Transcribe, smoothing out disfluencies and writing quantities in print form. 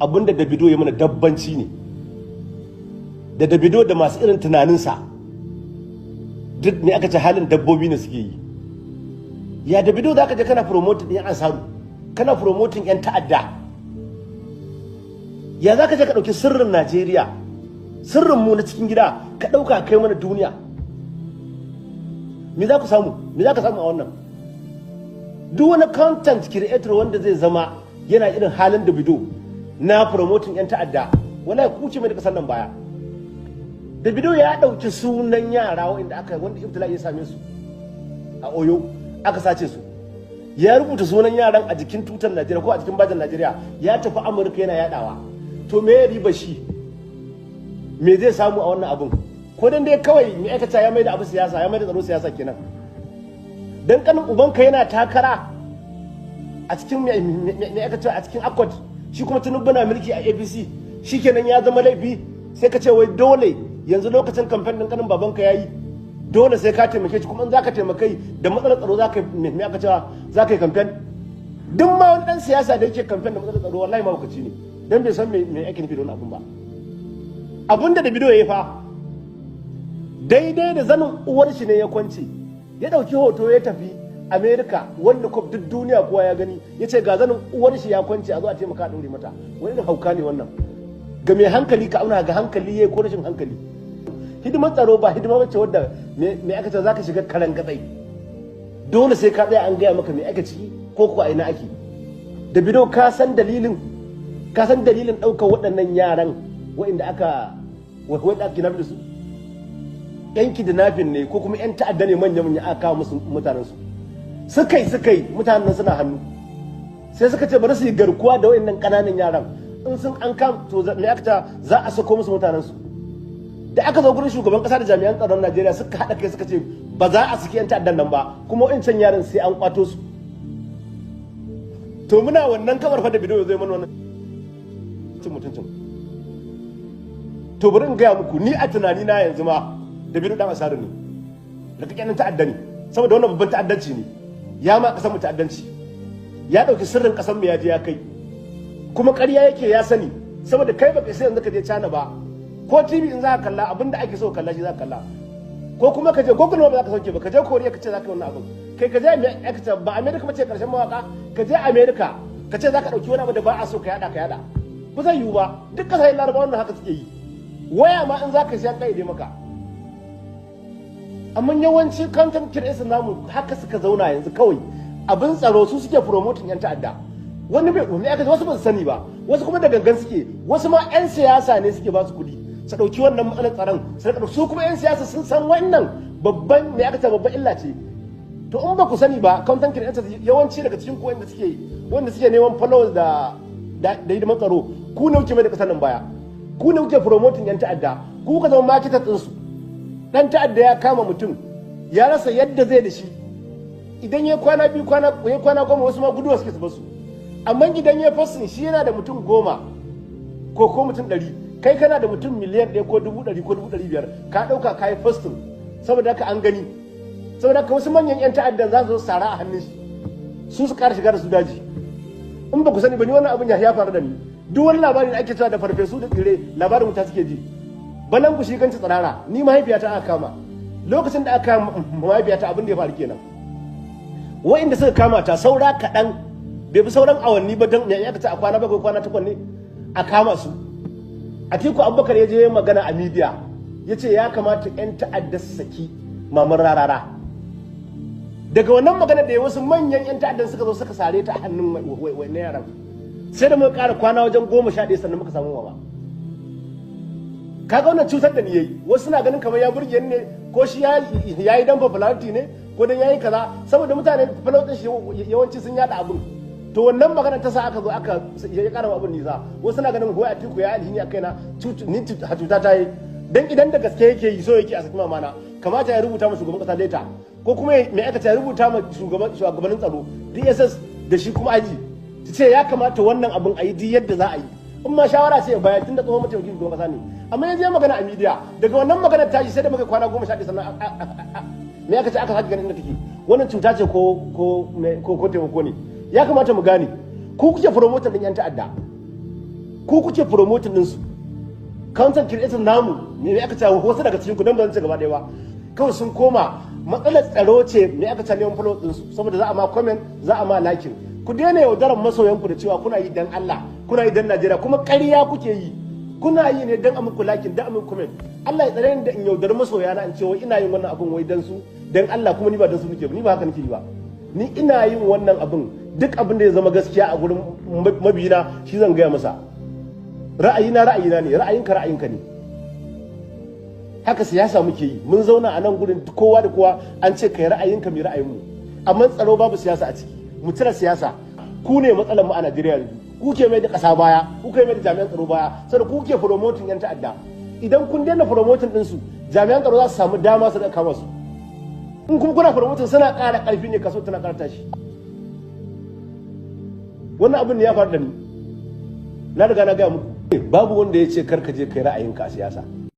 Abinda Davido ya mana dabbanci ne. Da Davido da masu irin tunaninsa duk ne aka ce halin dabbobi ne suke yi. Ya Davido za ka je kana promoting ɗin Ansaru, kana promoting 'yan ta'adda? Ya za ka je ka ɗauki sirrin Najeriya, sirrin mu na cikin gida, ka ɗauka kai mana duniya? Me za ku samu? Me za ka samu a wannan? Duk wani content creator wanda zai zama yana irin halin Davido na promoting 'yan ta'adda, wallahi ku ce mai da kasar nan baya. Davido ya ɗauki sunan yara wanda aka wanda ibtila'i ya same su a Oyo, aka sace su. Ya rubuta sunan yaran a jikin tutar Najeriya ko a jikin bajin Najeriya, ya tafi Amurka yana yadawa. To me ya riba shi? Me zai samu a wannan abun? Ko dan dai kawai me aikata ya mai da abu siyasa, ya mai da tsaro siyasa kenan. Dan kanin ubanka yana takara a cikin me aikata a cikin Accord, shi kuma Tinubu na mulki a APC, shikenan ya zama laifi. Sai ka ce wai dole yanzu lokacin kamfen din kanin babanka yayi, dole sai ka taimake shi. Kuma in zaka taimakai da matsalar tsaro, zaka me aka cewa zaka yi kamfen? Duk ma wani dan siyasa da yake kamfen da matsalar tsaro, wallahi mahaukaci ne, dan bai san me ake nufi da wannan abun ba. Abun da Davido ya yi fa daidai da zanin uwar shi ne ya kwance, ya dauki hoto ya tafi America, wanda kwaf duk duniya kowa ya gani, ya ce ga zanin uwar shi ya kwance, a zo a taimaka a ɗaure mata. Wani irin hauka ne wannan? Ga mai hankali ka auna, ga hankali yayi ko rashin hankali. Hidimar tsaro ba hidima bace wadda me aka ce zaka shiga karan gatsai. Dole sai ka tsaya an gaya maka me aka ciki ko ko a ina ake. Davido, ka san dalilin ɗaukar waɗannan yaran waɗanda aka kidnap da su? Yan kidnapping ne ko kuma yan ta'adda ne manya manya aka kawo musu mutanen su. Suka yi mutanen nan suna hannu, sai suka ce bari su yi garkuwa da waɗannan ƙananan yaran. In sun an kam to me aka ta za a sako musu mutanen su. Da aka zo gurin shugaban kasa da jami'an tsaron Najeriya, suka haɗa kai suka ce ba za a saki 'yan ta'addan nan ba, kuma wa'incan yaran sai an kwato su. To muna wannan kamar fa Davido zai mana wannan cin mutuncin. To bari in gaya muku, ni a tunani na yanzu ma Davido dan Ansaru ne, da kake nan ta'adda ne, saboda wannan babban ta'addanci ne. Ya ma kasar mu ta'addanci, ya dauki sirrin kasar mu ya je ya kai. Kuma ƙarya yake, ya sani, saboda kai baka sai yanzu ka je China ba ko TV in za ka kalla, abinda ake so kalla shi za ka kalla, ko kuma ka je Google ma ba za ka sauke ba. Ka je Korea ka ce za ka yi wannan abin, kai ka je ba America ba ce karshen mawaka, ka je America ka ce za ka ɗauki wani abu da ba a so ka yada, ka yada, ba zai yiwu ba. Duk kasashen Laraba wannan haka suke yi. Waya ma in za ka siya kaide maka. Amma yawanci content creators namu haka suka zauna yanzu, kawai abin tsaro su suke promoting yan ta'adda. Wani bai me aka, wasu ba su sani ba, wasu kuma da gangan suke, wasu ma yan siyasa ne suke ba su kuɗi su ɗauki wannan matsalar tsaron su. Su kuma yan siyasa sun san wannan babban me aka ce babban illa ce. To in ba ku sani ba, content creators yawanci daga cikin ku wanda suke neman followers da hidimar tsaro, ku ne kuke mai da kasar nan baya, ku ne kuke promoting yan ta'adda, ku ka zama marketer ɗinsu. Dan ta'adda ya kama mutum ya rasa yadda zai da shi. Idan ya kwana 2, kwana ya kwana 10, wasu ma guduwa suke su basu. Amma idan ya posting, shi yana da mutum 10 ko mutum 100, kai kana da mutum miliyan 1 ko 100,000 ko 500,000, ka ɗauka ka yi posting, saboda haka an gani. Saboda haka wasu manyan 'yan ta'addan za su zo sara a hannun shi, su su ƙara shiga da su daji. In ba ku sani ba, ni wannan abin ya faru da ni. Duk wani labari da ake cewa da farfesu da tsire, labarin wuta suke ji. Balan ku shi ganci tsirara. Ni mahaifiyata aka kama. Lokacin da aka kama mahaifiyata, abin da ya faru kenan. Wa'inda suka kama ta, saura kaɗan, bai fi sauran awanni ba, don ya ta a kwana 7, kwana 8 ne a kama su. Atiku Abubakar ya je magana a media, ya ce ya kamata 'yan ta'adda su saki Maman Rarara. Daga wannan magana da ya, wasu manyan 'yan ta'addan suka zo suka sare ta a hannun wannan yaran. Sai da muka ƙara kwana wajen 11 sannan muka samu mama. Kaga wannan cutar da ni yayi. Wasu suna ganin kamar ya burge ni ne, ko shi ya yi dan popularity ne, ko dan yayi kaza, saboda mutane followers shi yawanci sun yada abin. To wannan magana ta sa aka zo aka ya kara abin nisa. Wasu suna ganin wai Atiku ya alhini a kaina. Ni cuta ta yi. Dan idan da gaske yake yi, so yake a saki mamana, kamata ya rubuta ma shugaban kasa letter, ko kuma mai aikata ya rubuta ma shugabannin tsaro, DSS da shi kuma aji, ta ce ya kamata wannan abin a yi duk yadda za a yi. In ma shawara sai ya bayar, tun da tsohon mataimakin shugaban kasa ne. Amma ya je magana a media, daga wannan maganar tashi sai da muka kwana 11 sannan me aka ce aka sake ganin inda take. Wannan cuta ce ko taimako ne? Ya kamata mu gane, ku kuke promoter din yan ta'adda. Ku kuke promoting din su. Content creator namu ne aka ce, wasu daga cikin ku, dan ba zan ce gaba ɗaya ba, kawai sun koma matsalar tsaro ce. Me aka ce, neman follow din su, saboda za a ma comment, za a ma liking. Ku daina yaudarar masoyanku da cewa kuna yi dan Allah, kuna yi dan Najeriya, kuma ƙarya kuke yi. Kuna yi ne dan a muku liking, dan a muku comment. Allah ya tsare ni da in yaudari masoyana in ce wai ina yin wannan abun wai dan su, dan Allah, kuma ni ba dan su nake ba. Ni ba haka nake yi ba. Ni ina yin wannan abun, duk abin da ya zama gaskiya a gurin mabiyina shi zan gaya masa. Ra'ayina ra'ayina ne, ra'ayinka ra'ayinka ne. Haka siyasa muke yi. Mun zauna a nan gurin, kowa da kowa, an ce kai ra'ayinka, mai ra'ayinmu. Amma tsaro babu siyasa a ciki, mu cire siyasa. Ku ne matsalar mu a Najeriya yanzu. Ku ke mai da ƙasa baya, ku ke mai da jami'an tsaro baya, saboda ku ke promoting yan ta'adda. Idan kun daina promoting din su, jami'an tsaro za su samu dama su da kama su. In kuma kuna promoting, suna ƙara ƙarfi ne, kaso tana ƙara tashi. Wannan abin ne ya faru da ni, na riga na gaya muku. Babu wanda ya ce kar ka je kai ra'ayinka a siyasa.